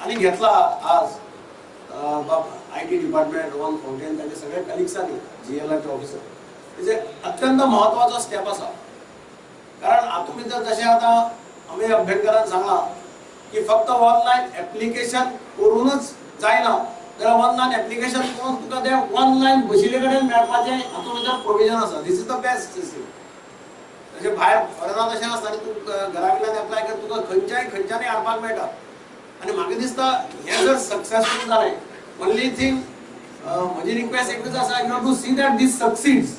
आनी घेतला आज बाब I T department Rohan Khaunte तांचे सगळे कलिग्सांनी जीएलआरचे ऑफिसर हेजे अत्यंत महत्वाचो स्टेप आसा. कारण हातूंत भितर जशें आतां आमी अभ्यंकरान सांगलां की फक्त ऑनलायन एप्लिकेशन करूनच जायना, जाल्यार ऑनलायन एप्लिकेशन करून तुका तें ऑनलायन बशिल्ले कडेन मेळपाचें हातूंत भितर प्रोविजन आसा. This is the best system. तशें भायर फॉरेनाक तशें आसता आनी तूं घरा कडल्यान एप्लाय कर, तुका खंयच्याय खंयच्यानय हाडपाक मेळटा. आनी म्हाका दिसता हें जर सक्सेसफूल जालें, ओनली थिंग म्हजी रिक्वेस्ट एकूच आसा, you have to see that this succeeds.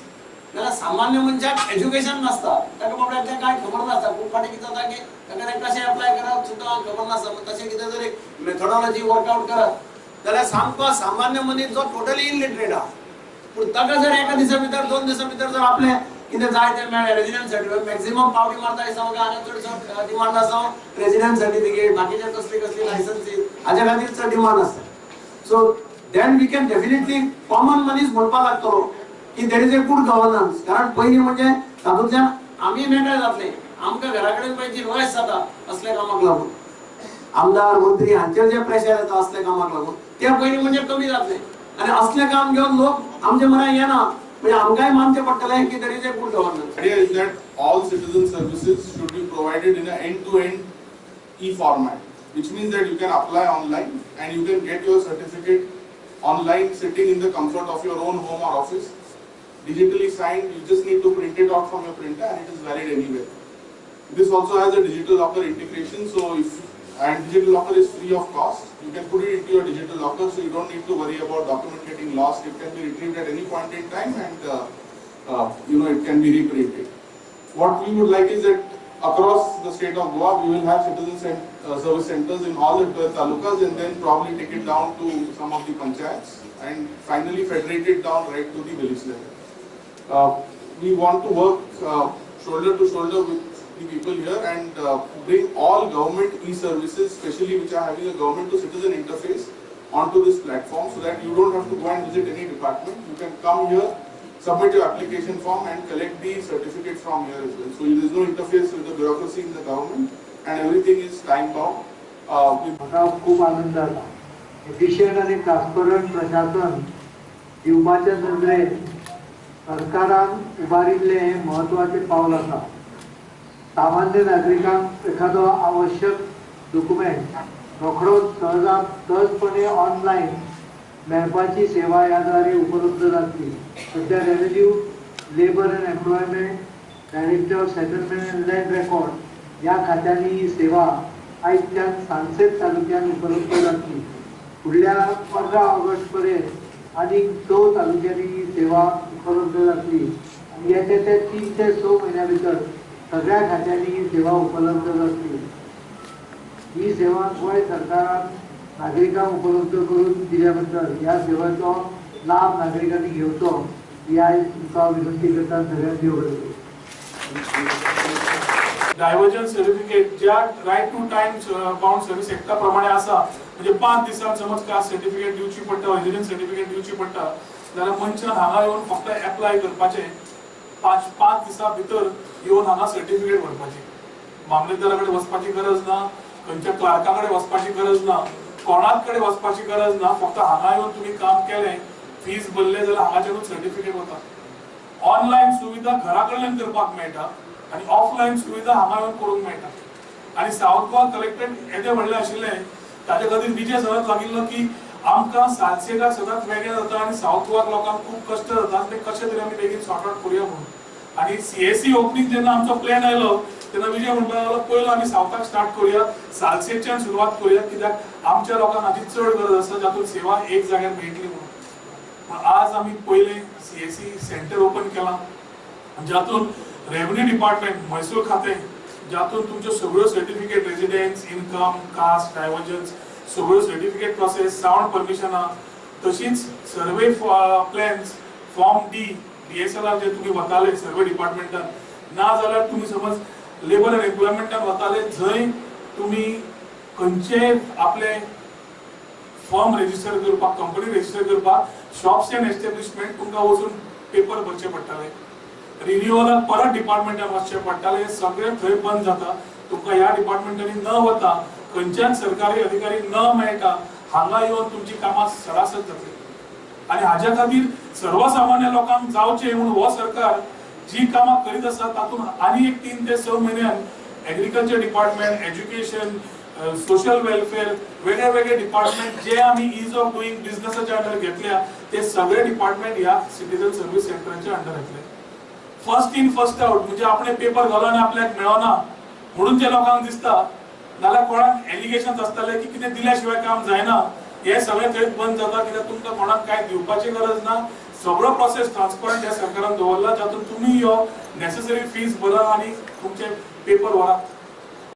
जाल्यार सामान्य मनशाक एज्युकेशन नासता, ताका बाबड्याक तें कांय खबर नासता. खूब फावटी कितें जाता की ताका तें कशें एप्लाय करप सुद्दां खबर नासता. तशें कितें जर एक मेथोडॉलॉजी वर्कआवट करत जाल्यार सामको सामान्य मनीस जो टोटली इलिटरेट आहा पूण ताका जर एका दिसा भितर 2 दिसां भितर जर आपलें कितें जाय तें मेळ्ळें, रेजिडंट सर्टिफिकेट मॅक्झिमम पावटी मारता दिसता म्हाका हांगा चडसो डिमांड आसा रेजिडंट सर्टिफिकेट, बाकीचे कसली कसली लायसन्सी हाज्या खातीर चड डिमांड आसता. So then we can definitely common मनीस म्हणपाक लागतलो की there is a good governance. कारण पयलीं म्हणजे तातूंतल्यान आमी मेकळे जातले, आमकां घरा कडेन पळय जी रस जाता असल्या कामाक लागून, आमदार मंत्री हांचेर जें प्रेशर येता असल्या कामाक लागून तें पयलीं म्हणजे कमी जातलें. आनी असलें काम घेवन लोक आमचे मनां येना म्हणजे आमकांय मानचें पडटलें की there is a good governance. Idea is that all citizen services should be provided in an end-to-end e-format, which means that you can apply online and you can get your certificate online sitting in the comfort of your own home or office, digitally signed. You just need to print it out from your printer and it is valid anywhere. This also has a digital locker integration, so if and digital locker is free of cost. You can put it into your digital locker, so you don't need to worry about document getting lost. It can be retrieved at any point in time, and you know, it can be reprinted. What we would like is that across the state of Goa, we will have citizen service centers in all the 12 talukas, and then probably take it down to some of the panchayats, and finally federate it down right to the village level. We want to work shoulder to shoulder with the people here and bring all government e-services, especially which are having a government to citizen interface, onto this platform, so that you don't have to go and visit any department. You can come here, submit your application form and collect the certificate from here as well. So there is no interface with the bureaucracy in the government and everything is time bound. म्हाका खूब आनंद जाला. Efficient आनी transparent प्रशासन दिवपाच्या नदरेन सरकारान उबारिल्लें हें म्हत्वाचें पावल आसा. सामान्य नागरिकांक एखादो आवश्यक डॉक्युमेंट रोखडोच सहजपणे ऑनलायन मेळपाची सेवा ह्या द्वारे उपलब्ध जातली. सध्या revenue, labour and employment, director of settlement and land record ह्या खात्यांनी ही सेवा आयच्यान सालसेत तालुक्यान उपलब्ध जातली. फुडल्या 15 ऑगस्ट पर्यंत आनीक 4 तालुक्यांनी ही सेवा उपलब्ध जातली आनी येत्या त्या 3 ते 6 म्हयन्या भितर सगळ्या खात्यांनी ही सेवा उपलब्ध जातली. ही सेवा गोंय सरकारान नागरिकांक उपलब्ध करून दिल्या बद्दल ह्या सेवेचो लाभ नागरिकांनी घेवचो ही आयज तुमकां विनंती करता. सगळ्यांक देव बरें करूं. डायवर्जन सर्टिफिकेट ज्या right to time bound service एक्टा प्रमाणे आसा, म्हणजे 5 दिसांत समज कास्ट सर्टिफिकेट दिवची पडटा, रेजिडन्स सर्टिफिकेट दिवची पडटा, जाल्यार मनशान हांगा येवन फक्त एप्लाय करपाचें, 5 दिसां भितर येवन हांगा सर्टिफिकेट व्हरपाची. मामलेदारा कडेन वचपाची गरज ना, खंयच्या क्लार्का कडेन वचपाची गरज ना, कोणाच कडेन वचपाची गरज ना. फक्त हांगा येवन तुमी काम केलें, फीज भरले जाल्यार हांगाच्यानूच सर्टिफिकेट वता. ऑनलायन सुविधा घरा कडल्यान करपाक मेळटा आनी ऑफलायन सुविधा हांगा येवन करूंक मेळटा. आनी सावथ गोवा कलेक्टरेट येदें व्हडलें आशिल्लें, ताजे खातीर विजय सदांच लागिल्लो की आमकां सालसेटाक सदांच वेगळें जाता आनी सावथ गोवाक लोकांक खूब कश्ट जाता, ते कशें तरी आमी बेगीन सॉर्ट आवट करुया म्हणून. आनी CAC opening जेन्ना आमचो प्लॅन आयलो तेन्ना विजय म्हणपाक लागलो पयलो आमी सावथाक स्टार्ट करुया, सालसेटच्यान सुरवात करुया, कित्याक आमच्या लोकांक हाची चड गरज आसा, जातूंत सेवा एक जाग्यार मेळटली म्हणून. पूण आज आमी पयलें CAC centre open केलां, जातूंत रेव्हन्यू डिपार्टमेंट, महसूल खातें, जातूंत तुमच्यो सगळ्यो certificate, residence, income, caste, divergence, सगळ्यो सर्टिफिकेट प्रोसेस, सावंड परमिशनां, तशीच survey plans, form D, DSLR जे तुमी वताले सर्वे डिपार्टमेंटान, ना जाल्यार तुमी समज लेबर एंड एम्प्लॉयमेंटान वताले, जंय तुमी खंयचे आपले फॉर्म रेजिस्टर करपाक, कंपनी रेजिस्टर करपाक, शॉप्स एंड एस्टेब्लिशमेंट तुमकां वचून पेपर भरचे पडटाले, रिन्युअलाक परत डिपार्टमेंटान वचचें पडटालें, हें सगळें थंय बंद जाता. तुमकां ह्या डिपार्टमेंटांनी न वता खंयच्यान सरकारी अधिकारी न मेळटा हांगा येवन तुमची कामां सरासर जातली. आनी हाज्या खातीर सर्वसामान्य लोकांक जावचें म्हणून हो सरकार जी कामां करीत आसा तातूंत आनी एक 3 ते 6 म्हयन्यान agriculture department, education, social welfare, वेगळे वेगळे डिपार्टमेंट जे आमी is of doing बिझनसाच्या अंडर घेतल्या ते सगळे डिपार्टमेंट ह्या सिटीजन सर्वीस सेंटराच्या अंडर येतले. फर्स्ट इन फर्स्ट आउट म्हणजे आपणे पेपर घालो आनी आपल्याक मेळना म्हणून जे लोकांक दिसता, नाल्यार कोणाक एलिगेशन आसताले की कितें दिल्या शिवाय काम जायना, हे सगळें थंय बंद जाता. कित्याक तुमकां कोणाक कांय दिवपाची गरज ना, सगळो प्रोसेस ट्रान्सपरंट ह्या सरकारान दवरला, जातूंत तुमी यो नेसेसरी फीज भरा आनी तुमचे पेपर व्हरा.